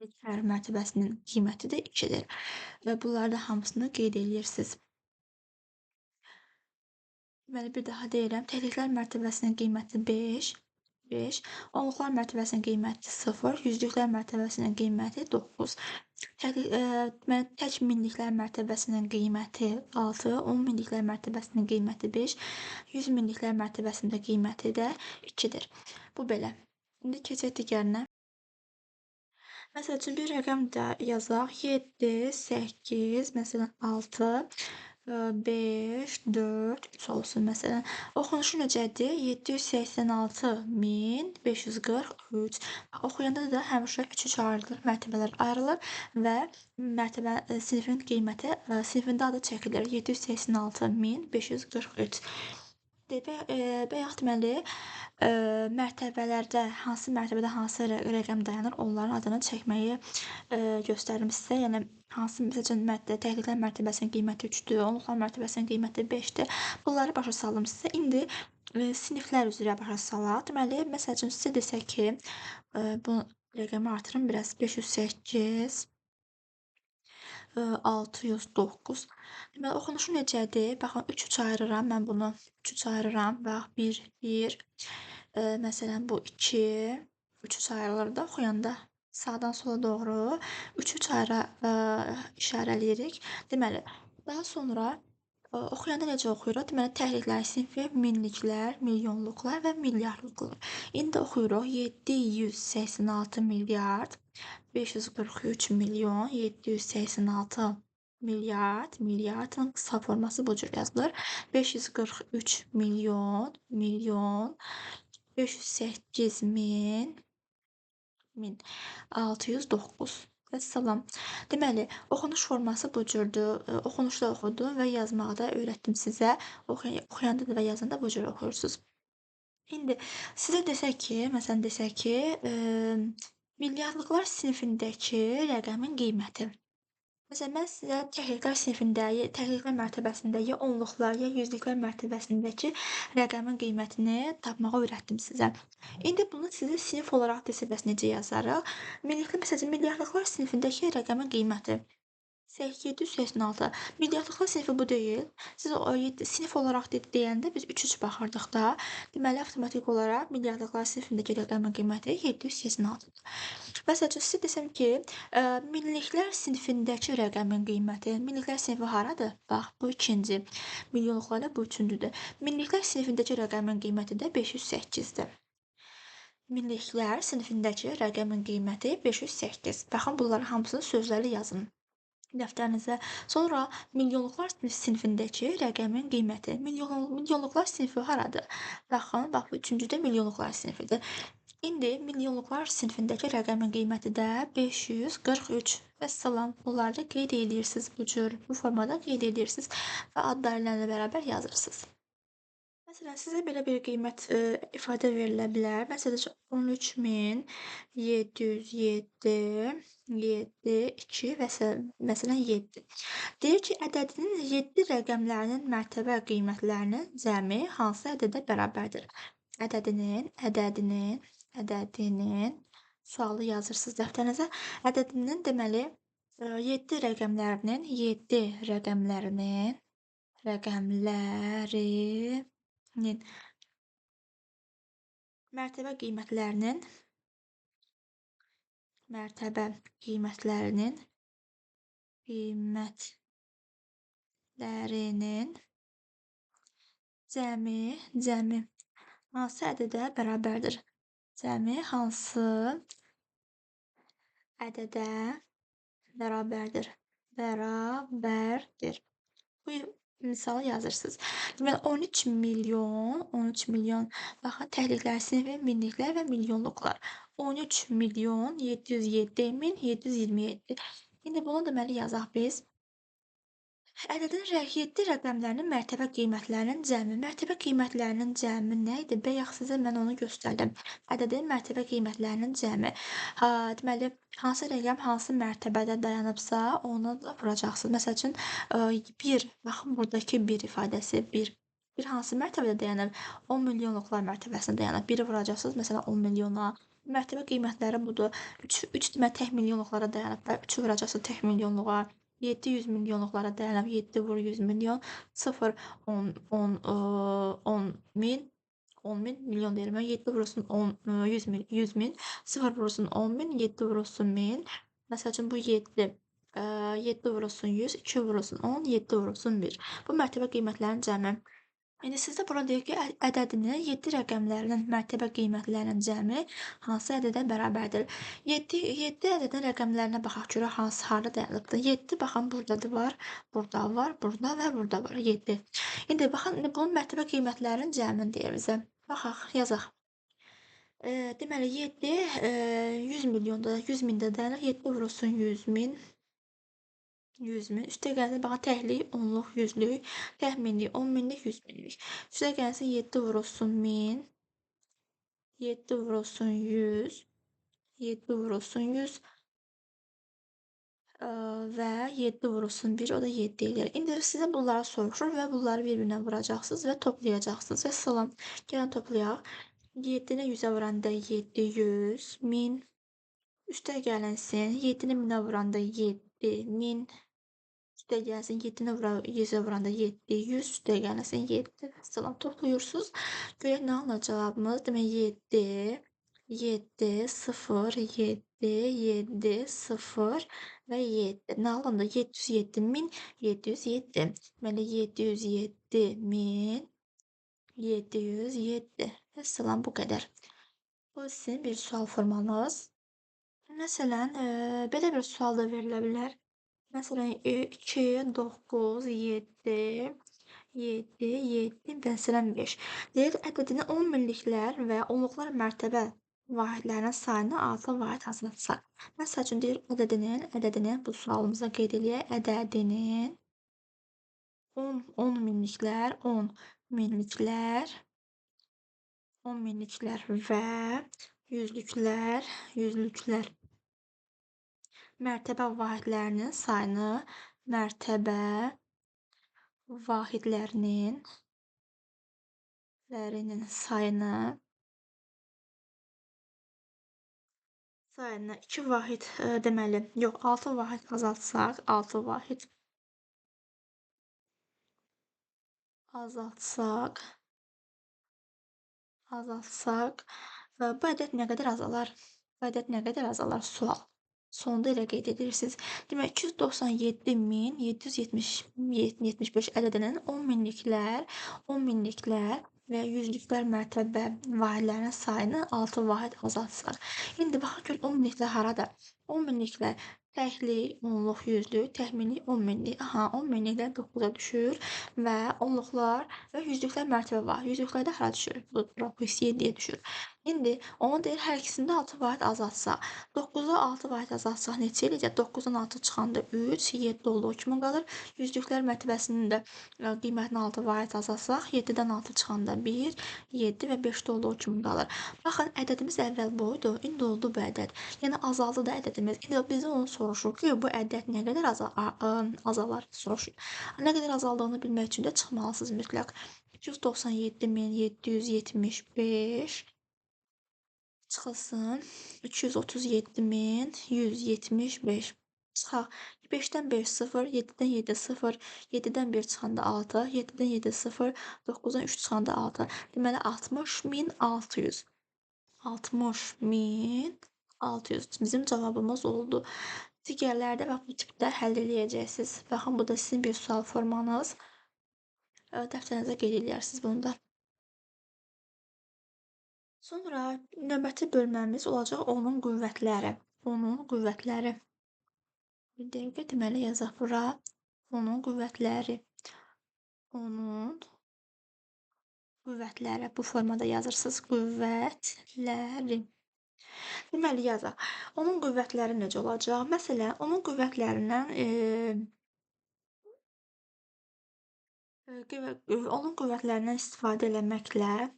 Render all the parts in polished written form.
Minliklər mərtəbəsinin qiyməti də 2-dir. Və bunları da hamısını qeyd edirsiniz. Deməli, bir daha deyirəm, təkliklər mərtəbəsinin qiyməti 5, 5, onluqlar mərtəbəsinin qiyməti 0, yüzlüklər mərtəbəsinin qiyməti 9. Deməli, tək minliklər mərtəbəsinin qiyməti 6, 10 minliklər mərtəbəsinin qiyməti 5, 100 minliklər mərtəbəsində qiyməti də 2-dir. Bu belə. İndi keçək digərinə. Məsəl üçün, bir rəqəm də yazaq. 7, 8, məsələn, 6, 5, 4, 3 olsun məsələn. Oxunuşu necədir? 786.543. Oxuyanda da həmişə 3-3 ayrılır, mərtəbələr ayrılır və mərtəbə sinifin qiyməti, sinifin adı çəkilir. 786.543. Bayaq deməli, mərtəbələrdə hansı mərtəbədə hansı rəqəm dayanır, onların adını çəkməyi göstərdim sizə. Yəni, hansı, məsəl üçün, təkliklər mərtəbəsinin qiyməti 3-dür, onluqlar mərtəbəsinin qiyməti 5-dir. Bunları başa saldım sizə. İndi siniflər üzrə başa salaq. Deməli, məsəl üçün, sizə desək ki, bu rəqəmi artırım biraz, 508, 609. Deməli, oxunuşu necədir? Baxın, 3-3 ayırıram mən bunu. 3-3 ayırıram. Bax, 1, 1. Məsələn, bu 2. 3-3 ayrılır da oxuyanda. Sağdan sola doğru 3-3 ayrı işarələyirik. Deməli, daha sonra oxuyanda necə oxuyuruq? Deməli, təkliklər sinfi, minliklər, milyonluqlar və milyardlıqlar. İndi oxuyuruq. 786 milyard, 543 milyon, 786 milyard, milyardın qısa forması bu cür yazılır. 543 milyon, milyon, 508 min, min, 609. Vəssalam. Deməli, oxunuş forması bu cürdür. Oxunuşda oxudum və yazmağı da öyrətdim sizə. Oxuyanda da və yazanda bu cür oxuyursunuz. İndi sizə desək ki, məsələn desək ki, milyardlıqlar sinifindəki rəqəmin qiyməti. Məsələn, mən sizə təkliklər sinifində, təkliklər mərtəbəsində, ya onluqlar, ya yüzlüklər mərtəbəsindəki rəqəmin qiymətini tapmağı öyrətdim sizə. İndi bunu sizə sinif olaraq desə bəs necə yazarıq? Məsələn, milyardlıqlar sinifindəki rəqəmin qiyməti 786. Milyardlıqlar sinifi bu deyil. Siz o sinif olaraq deyəndə biz 3-3 baxırdıq da. Deməli, avtomatik olaraq milyardlıqlar sinifindəki rəqəmin qiyməti 786-dır. Məsəl üçün, sizə desəm ki, minliklər sinifindəki rəqəmin qiyməti. Minliklər sinifi haradır? Bax, bu ikinci. Milyonluqlarla bu üçüncüdür. Minliklər sinifindəki rəqəmin qiyməti də 508-dir. Minliklər sinifindəki rəqəmin qiyməti 508. Baxın, bunların hamısını sözlərlə yazın dəftərinizə. Sonra milyonluqlar sinifindəki rəqəmin qiyməti. Milyonluqlar sinifi haradır? Baxın, bax, bu üçüncüdə milyonluqlar sinifidir. İndi milyonluqlar sinifindəki rəqəmin qiyməti də 543. Vəssalam, bunları da qeyd edirsiniz bu cür, bu formada qeyd edirsiniz və adları ilə bərabər yazırsınız. Məsələn, sizə belə bir qiymət ifadə verilə bilər. Məsələn, 13.707, 7, 2 və məsələn 7. Deyir ki, ədədinin 7 rəqəmlərinin mərtəbə qiymətlərinin cəmi hansı ədədə bərabərdir? Ədədinin sualı yazırsınız dəftərinizə. Ədədinin deməli, 7 rəqəmlərinin, 7 rəqəmlərinin, rəqəmlərinin mərtəbə qiymətlərinin, mərtəbə qiymətlərinin, qiymətlərinin cəmi hansı ədədə bərabərdir? Cəmi hansı ədədə bərabərdir? Bərabərdir. Bu misalı yazırsınız. Deməli, 13 milyon, 13 milyon, baxın, təkliklər sinifi, minliklər və milyonluqlar. 13 milyon 707 min 727. İndi bunu deməli yazaq biz. Ədədin 7 rəqəmlərinin mərtəbə qiymətlərinin cəmi. Mərtəbə qiymətlərinin cəmi nə idi? Bayaq sizə mən onu göstərdim. Ədədin mərtəbə qiymətlərinin cəmi. Deməli, hansı rəqəm hansı mərtəbədə dayanıbsa, onu da vuracaqsınız. Məsəl üçün, 1, baxın, buradakı 1 ifadəsi 1. 1 hansı mərtəbədə dayanıb? 10 milyonluqlar mərtəbəsində dayanıb. 1-i vuracaqsınız, məsələn, 10 milyona. Mərtəbə qiymətləri budur. 3 demək tək milyonluqlara dayanıb da 3-ü vuracaqsınız tək milyonluğa. 700 milyonluqlara dayanıb 7 vur 100 milyon, 0, 10, 10, 10 min, 10 min, milyon deyirəm. 7 vurulsun 10, 100 min, 100 min, 0 vurulsun 10 min, 7 vurulsun 1000. Məsəl üçün, bu 7, 7 vurulsun 100, 2 vurulsun 10, 7 vurulsun 1. Bu mərtəbə qiymətlərinin cəmi. İndi sizdə burada deyir ki, ədədinin 7 rəqəmlərinin mərtəbə qiymətlərinin cəmi hansı ədədə bərabərdir? 7 ədədin rəqəmlərinə baxaq görək hansı harda dayanıbdır. 7 baxın burada var, burada var, burada və burada var. 7. İndi baxın, indi bunun mərtəbə qiymətlərinin cəmini deyir bizə. Baxaq, yazaq. Deməli, 7, 100 milyonda, 100 mində dayanır. 7 vurulsun 100 min. 100 min. Üstə gəlsin, baxın, təklik, onluq, yüzlük, tək minlik, 10 minlik, 100 minlik. Üstə gəlsin, 7 vurulsun 1000, 7 vurulsun 100, 7 vurulsun 100 və 7 vurulsun 1, o da 7 eləyir. İndi sizə bunları soruşur və bunları bir-birinə vuracaqsınız və toplayacaqsınız. Və salam, gəlin toplayaq. 7-ni 100-ə vuranda 700 min. Üstə gəlinsin, 7-ni 1000-ə vuranda 7000. Üstə gəlsin, 7-ni 100-ə vuranda 700, üstə gəlinsin 7. Salam, toplayırsınız. Görək nə alınır cavabımız. Demək, 7, 7, 0, 7, 7, 0 və 7. Nə alındı? 707.707. Deməli, 707.707. Vəssalam, bu qədər. Bu sizin bir sual formanız. Məsələn, belə bir sual da verilə bilər. Məsələn, 2, 9, 7, 7, 7, məsələn, 5. Deyir, ədədini 10 minliklər və onluqlar mərtəbə vahidlərinin sayını 6 vahid azaltsaq. Məsəl üçün, deyir, ədədinin, bu sualımıza qeyd eləyək, ədədinin 10 minliklər, 10 minliklər, 10 minliklər və yüzlüklər, yüzlüklər mərtəbə vahidlərinin sayını, mərtəbə vahidlərinin sayını 2 vahid, deməli, yox, 6 vahid azaltsaq, 6 vahid azaltsaq, bu ədəd nə qədər azalar? Bu ədəd nə qədər azalar? Sual. Sonda elə qeyd edirsiniz. Demək, 297.775 ədədinin 10 minliklər, 10 minliklər və yüzlüklər mərtəbə vahidlərinin sayını 6 vahid azaltsaq. İndi baxaq görək 10 minliklər harada? 10 minliklər təklik, onluq, yüzlük, tək minlik, 10 minlik. Aha, 10 minliklər 9-a düşür və onluqlar və yüzlüklər mərtəbə var. Yüzlüklər də hara düşür? Bu, 7-yə düşür. İndi onu deyir, hər ikisində 6 vahid azaltsaq. 9-a 6 vahid azaltsaq neçə eləyəcək? 9-dan 6 çıxanda 3, 7 olduğu kimi qalır. Yüzlüklər mərtəbəsinin də qiymətini 6 vahid azaltsaq, 7-dən 6 çıxanda 1, 7 və 5-də olduğu kimi qalır. Baxın, ədədimiz əvvəl bu idi, indi oldu bu ədəd. Yəni, azaldı da ədədimiz. İndi bizə onu soruşur ki, bu ədəd nə qədər azalar soruşur. Nə qədər azaldığını bilmək üçün də çıxmalısınız mütləq. 297.775 çıxılsın. 237.175 çıxaq. 5-dən 5 0, 7-dən 7 0, 7-dən 1 çıxanda 6, 7-dən 7 0, 9-dan 3 çıxanda 6. Deməli, 60.600. 60.600 bizim cavabımız oldu. Digərləri də bax, bu tipdə həll eləyəcəksiniz. Baxın, bu da sizin bir sual formanız. Dəftərinizə qeyd eləyərsiniz bunu da. Sonra növbəti bölməmiz olacaq onun qüvvətləri. Onun qüvvətləri. Bir dəqiqə, deməli, yazaq bura. Onun qüvvətləri. Onun qüvvətləri. Bu formada yazırsınız. Qüvvətləri. Deməli, yazaq. Onun qüvvətləri necə olacaq? Məsələn, onun qüvvətlərindən, onun qüvvətlərindən istifadə eləməklə,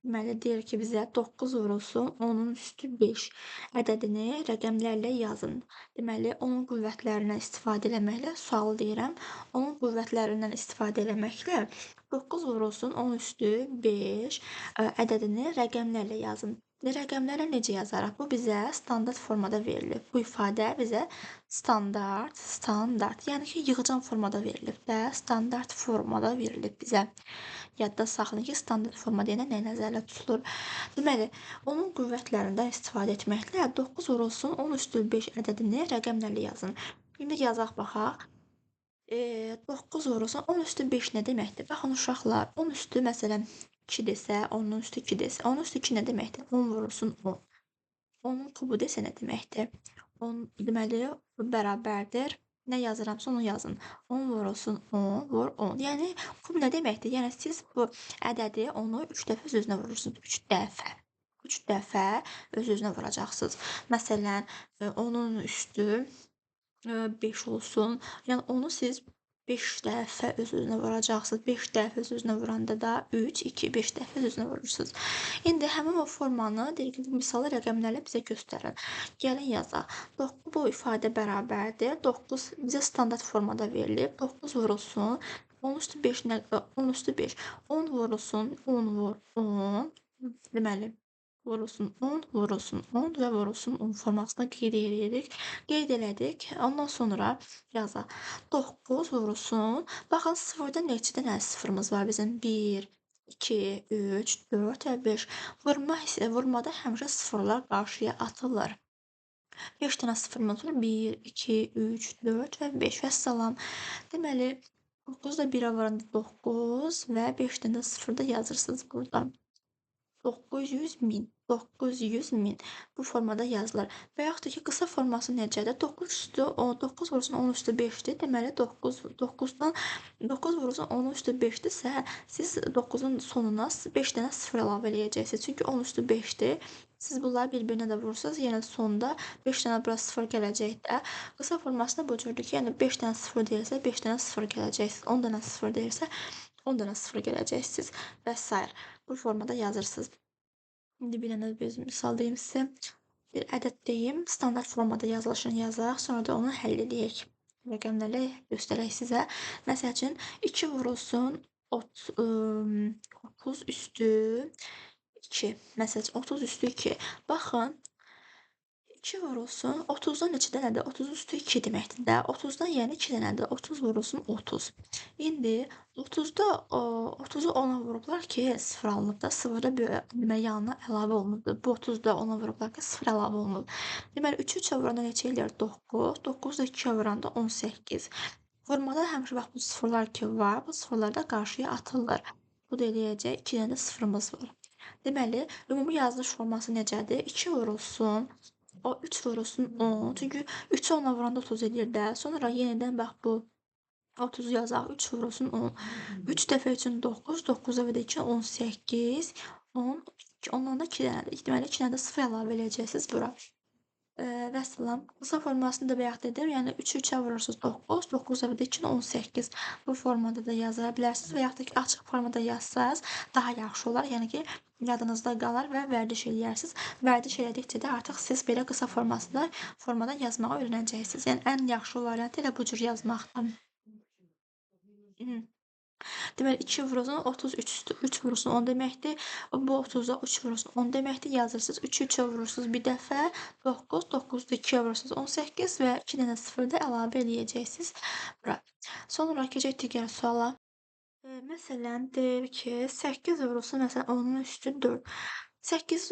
deməli, deyir ki, bizə 9 vurulsun 10-un üstü 5 ədədini rəqəmlərlə yazın. Deməli, onun qüvvətlərindən istifadə eləməklə, sualı deyirəm, onun qüvvətlərindən istifadə eləməklə 9 vurulsun 10 üstü 5 ədədini rəqəmlərlə yazın. Rəqəmlərlə necə yazarıq? Bu bizə standart formada verilib. Bu ifadə bizə standart, yəni ki, yığcam formada verilib də, standart formada verilib bizə. Yadda saxlayın ki, standart forma deyəndə nə nəzərdə tutulur? Deməli, onun qüvvətlərindən istifadə etməklə 9 vurulsun 10 üstü 5 ədədini rəqəmlərlə yazın. İndi yazaq baxaq. 9 vurulsun 10 üstü 5 nə deməkdir? Baxın uşaqlar, 10 üstü məsələn 2 desə, 10-un üstü 2 desə, 10 üstü 2 nə deməkdir? 10 vurulsun 10. 10-un kubu desə nə deməkdir? 10, deməli, bu bərabərdir. Nə yazıramsa onu yazın. 10 vurulsun 10, vur 10. Yəni, kub nə deməkdir? Yəni, siz bu ədədi onu 3 dəfə öz-özünə vurursunuz. 3 dəfə. 3 dəfə öz-özünə vuracaqsınız. Məsələn, 10-un üstü 5 olsun. Yəni, onu siz 5 dəfə öz-özünə vuracaqsınız. 5 dəfə öz-özünə vuranda da 3, 2, 5 dəfə öz-özünə vurursunuz. İndi həmin o formanı, deyək ki, bu misalı rəqəmlərlə bizə göstərin. Gəlin yazaq. 9, bu ifadə bərabərdir. 9 bizə standart formada verilib. 9 vurulsun. 10 üstü 5, nə, 10 üstü 5. 10 vurulsun. 10 vur 10. Deməli, vurulsun 10, vurulsun 10 və vurulsun 10 formasında qeyd edirik. Qeyd elədik. Ondan sonra yazaq. 9 vurulsun. Baxın, sıfırda neçə dənə sıfırımız var bizim? 1, 2, 3, 4 və 5. Vurmada həmişə sıfırlar qarşıya atılır. 5 dənə sıfırımız var. 1, 2, 3, 4 və 5. Vəssalam. Deməli, 9 da 1-ə varanda 9 və 5 dənə sıfır da yazırsınız burada. 900 min. 900 min. Bu formada yazılır. Və yaxud da ki, qısa forması necədir? 9 üstü, o, 9 vurulsun 10 üstü 5-dir. Deməli, 9 vurulsun 10 üstü 5-dirsə, siz 9-un sonuna 5 dənə sıfır əlavə eləyəcəksiniz. Çünki 10 üstü 5-dir. Siz bunları bir-birinə də vurursunuz, yəni sonda 5 dənə bura sıfır gələcək də. Qısa formasında bu cürdür ki, yəni 5 dənə sıfır deyilsə, 5 dənə sıfır gələcəksiniz. 10 dənə sıfır deyilsə, 10 dənə sıfır gələcəksiniz və s. Bu formada yazırsınız. İndi bir dənə bir misal deyim sizə. Bir ədəd deyim, standart formada yazılışını yazaq, sonra da onu həll edək. Rəqəmlərlə göstərək sizə. Məsəl üçün, 2 vurulsun 30 üstü 2. Məsəl üçün, 30 üstü 2. Baxın, 2 vurulsun, 30-dan neçə dənədir? 30 üstü 2 deməkdir də. 30-dan yəni 2 dənədir. 30 vurulsun 30. İndi 30-u 10-a vurublar ki, 0 alınıb da. 0-da deməli, yanına əlavə olunubdur. Bu 30-da 10-a vurublar ki, 0 əlavə olunub. Deməli, 3-ü 3-ə vuranda neçə eləyir? 9. 9-da 2-yə vuranda 18. Vurmada həmişə bax bu sıfırlar ki var, bu sıfırlar da qarşıya atılır. Bu da eləyəcək 2 dənə də sıfırımız var. Deməli, ümumi yazılış forması necədir? 2 vurulsun, o 3 vurulsun 10. Çünki 3-ü 10-a vuranda 30 eləyir də. Sonra yenidən bax bu 30-u yazaq. 3 vurulsun 10. 3 dəfə üçün 9, 9 dəfə də 2, 18, 10, 2, ondan da 2 dənədir. Deməli, 2 dənə də 0 əlavə eləyəcəksiniz bura. Vəssalam. Qısa formasını da bayaq dedim. Yəni 3-ü 3-ə vurursunuz 9, 9 dəfə də 2, 18. Bu formada da yaza bilərsiniz və yaxud da ki, açıq formada yazsanız daha yaxşı olar. Yəni ki, yadınızda qalar və vərdiş eləyərsiniz. Vərdiş elədikcə də artıq siz belə qısa formada yazmağı öyrənəcəksiniz. Yəni, ən yaxşı variantı elə bu cür yazmaqdır. Deməli, 2 vurulsun 33 üstü 3 vurulsun 10 deməkdir. Bu 30-da 3 vurulsun 10 deməkdir. Yazırsınız. 3-ü 3-ə vurursunuz bir dəfə. 9, 9-da 2-yə vurursunuz 18 və 2 dənə 0 da əlavə eləyəcəksiniz bura. Sonra keçək digər suala. Məsələn, deyir ki, 8 vurulsun, məsələn, 10-un üstü 4. 8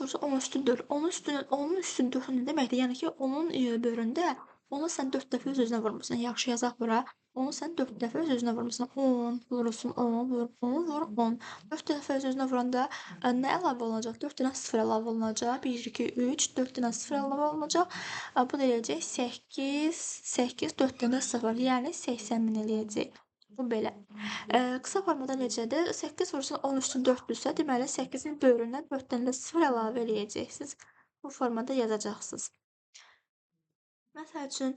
vurulsun 10 üstü 4. 10-un üstü 4 nə deməkdir? Yəni ki, onun bölündə onu sən 4 dəfə öz-özünə vurmursan. Yaxşı, yazaq bura. Onu sən 4 dəfə öz-özünə vurmursan. 10 vurulsun 10, vur 10, vur 10. 4 dəfə öz-özünə vuranda nə əlavə olunacaq? 4 dənə 0 əlavə olunacaq. 1, 2, 3, 4 dənə 0 əlavə olunacaq. Bu da eləyəcək 8, 8, 4 dənə 0. Yəni 80 min eləyəcək. Bu belə. Qısa formada necədir? 8 vurulsun 10 üstü 4-dürsə, deməli 8-in böyründən 4 dənə 0 əlavə eləyəcəksiniz. Bu formada yazacaqsınız. Məsəl üçün,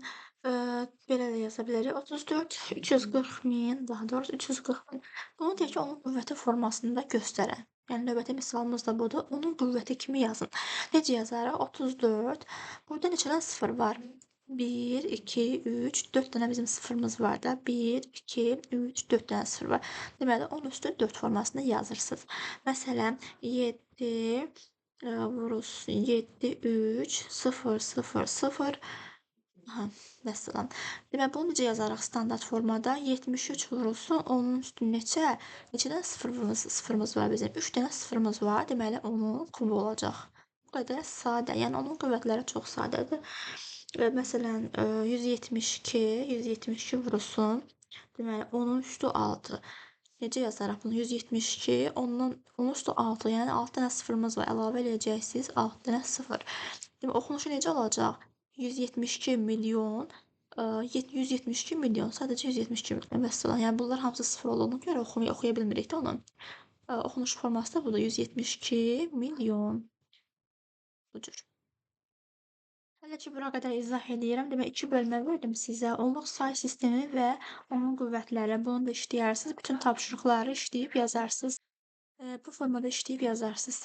belə də yaza bilərik. 34, 340 min, daha doğrusu 340 min. Bunu deyək ki, onun qüvvəti formasında göstərən. Yəni, növbəti misalımız da budur. Onun qüvvəti kimi yazın. Necə yazarıq? 34. Burada neçədən 0 var? 1, 2, 3, 4 dənə bizim sıfırımız var da. 1, 2, 3, 4 dənə sıfır var. Deməli, 10 üstü 4 formasında yazırsınız. Məsələn, 7, Vurulsun 7, 3, 0, 0, 0. Aha, vəssalam. Demək, bunu necə yazarıq standart formada? 73 vurulsun, onun üstü neçə? Neçə dənə sıfırımız var bizim? 3 dənə sıfırımız var. Deməli, onun kubu olacaq. Bu qədər sadə. Yəni, onun qüvvətləri çox sadədir. Məsələn, 172, 172 vurulsun. Deməli, onun üstü 6. Necə yazarıq bunu? 172, onun üstü 6. Yəni, 6 dənə sıfırımız var. Əlavə eləyəcəksiniz 6 dənə sıfır. Demək, oxunuşu necə olacaq? 172 milyon, 172 milyon, sadəcə 172 milyon vəssalam. Yəni, bunlar hamısı sıfır olduğuna görə oxuya bilmirik də onu. Oxunuş forması da budur. 172 milyon. Bu cür. Hələ ki, bura qədər izah eləyirəm. Demək, 2 bölmə verdim sizə. Onluq say sistemi və onun qüvvətləri. Bunu da işləyərsiniz. Bütün tapşırıqları işləyib yazarsınız. Bu formada işləyib yazarsınız.